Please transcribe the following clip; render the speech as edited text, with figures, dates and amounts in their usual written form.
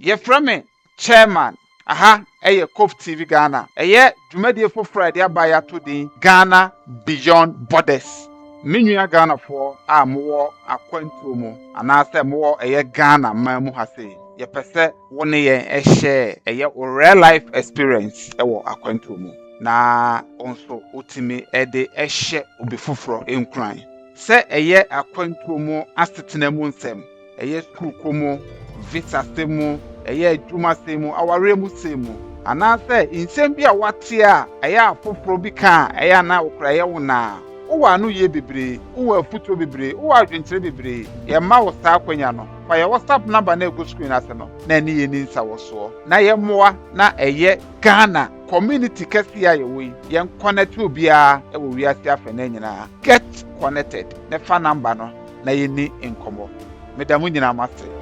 Yɛfrɛ me Chairman. Aha ɛyɛ Cove TV Ghana. Ɛyɛ dwumadie foforɔ a yɛde aba yɛato din Ghana Beyond Borders. Me nua Ghanafoɔ a mowɔ akwantuo mu anaasɛ mowɔ ɛyɛ Ghana man mu ha sei, yɛpɛ sɛ wo ne yɛn ɛhyɛ ɛyɛ wo real life experience ɛwɔ akwantuo mu na wo nso wotumi ɛde ɛhyɛ obi foforɔ nkuran sɛ ɛyɛ akwantuo mu asetena mu nsɛm, ɛyɛ sukuukɔ mu, visa sɛm mu, ɛyɛ adwuma sɛm mu, awareɛ mu sɛm mu, anaasɛ nsɛm bi a wate a ɛyɛ afoforɔ bi ka a ɛyɛ anaa wokora ɛyɛ wo naa wowɔ ano yie bebree, wowɔ afutuo bebree, wowɔ adwenkyerɛ bebree. Yɛma wo saa akwanya no, fa yɛ WhatsApp number na ɛgu screen ase no na ɛne yɛ ni nsa wɔ soɔ na yɛmmoa na ɛyɛ Ghana community kɛseɛ a yɛwɔ yi, yɛn connect obiara ɛwɔ wiase afɛ no nyinaa. Get connected na fa number no na yɛni nkɔmmɔ. Meda mo nyinaa mo ase.